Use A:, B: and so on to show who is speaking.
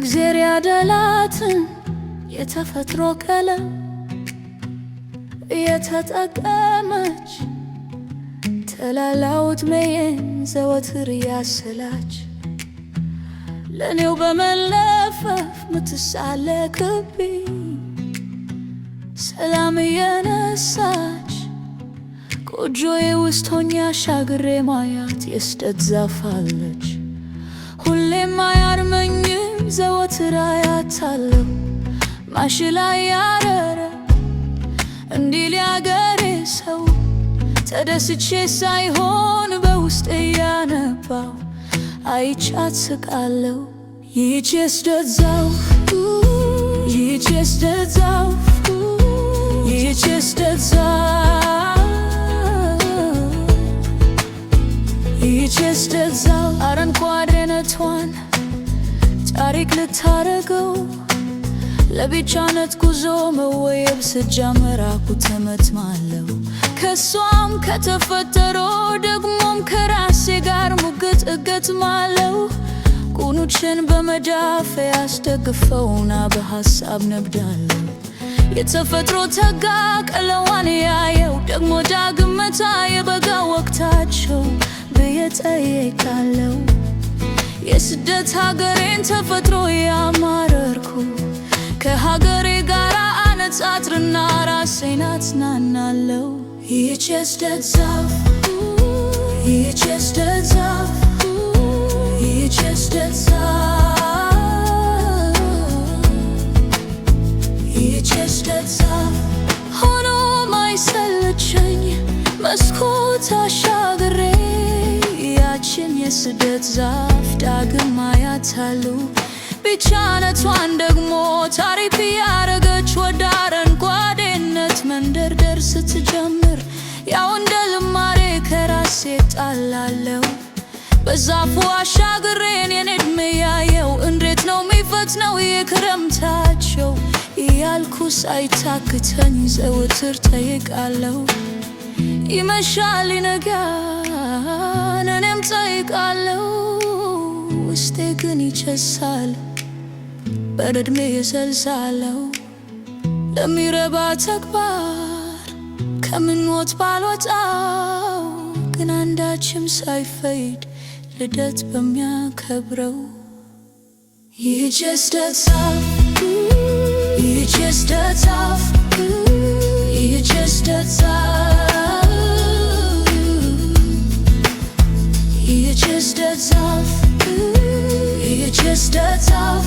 A: እግዜር ያደላትን የተፈጥሮ ቀለም እየተጠቀመች፣ ተላላው ዕድሜዬን ዘወትር እያሰላች፣ ለእኔው በመለፈፍ ምትሳለቅብኝ፣ ሰላም እየነሳች፣ ጎጆዬ ውስጥ ሆኜ አሻግሬ ማያት የስደት ዛፍ አለች። ሁሌም አያርመኝም፣ ዘወትር አያታለሁ። ማሽላ ያረረ እንዲል ያገሬ ሰው፣ ተደስቼ ሳይሆን በውስጤ እያነባው አይቻት ስቃለሁ። ይህች የስደት ዛፍ፣ ይህች የስደት ዛፍ፣ ይህች የስደት ዛፍ፣ ይህች የስደት ዛፍ አረንጓዴነቷን ታሪክ ልታረገው ለብቻነት ጉዞ መወየብ ስጀምር አኩተመትማለሁ። ከሷም ከተፈጠሮ ደግሞም ከራሴ ጋር ሙግት እገጥማለሁ። ቁኑችን በመዳፌ ያስደግፈውና በሀሳብ ነብዳለሁ። የተፈጥሮ ተጋ ቀለዋን ያየው ደግሞ ዳግመታ የበጋ ወቅታቸው ብዬ ጠይቃለሁ። የስደት ሀገሬን ተፈጥሮ ያማረርኩ ከሀገሬ ጋር አነጻጽርና ራሴን አጽናናለሁ። ይህች የስደት ዛፍ፣ ይህች የስደት ዛፍ፣ ይህች የስደት ዛፍ፣ ይህች የስደት ዛፍ። ሆኖም አይሰለቸኝ መስኮት አሻግሬ ያችን የስደት ዛፍ ዳግም አያታለሁ። ቢጫነቷን ደግሞ ታሪክ ያረገች ወደ አረንጓዴነት መንደርደር ስትጀምር ያው እንደ ልማዴ ከራሴ ጣላለሁ። በዛፉ አሻግሬን የኔ ዕድሜ ያየው እንዴት ነው የሚፈጥነው የክረምታቸው እያልኩ ሳይታክተኝ ዘወትር ጠይቃለሁ። ይመሻል ይነጋል እኔም ጠይቃለሁ። ውስጤ ግን ይቸሳል በዕድሜ ይሰልሳለሁ። ለሚረባ ተግባር ከምኞት ባልወጣው ግን አንዳችም ሳይፈይድ ልደት በሚያከብረው ይህች የስደት ዛፍ፣ ይህች የስደት ዛፍ፣ ይህች የስደት ዛፍ፣ ይህች የስደት ዛፍ፣ ይህች የስደት ዛፍ።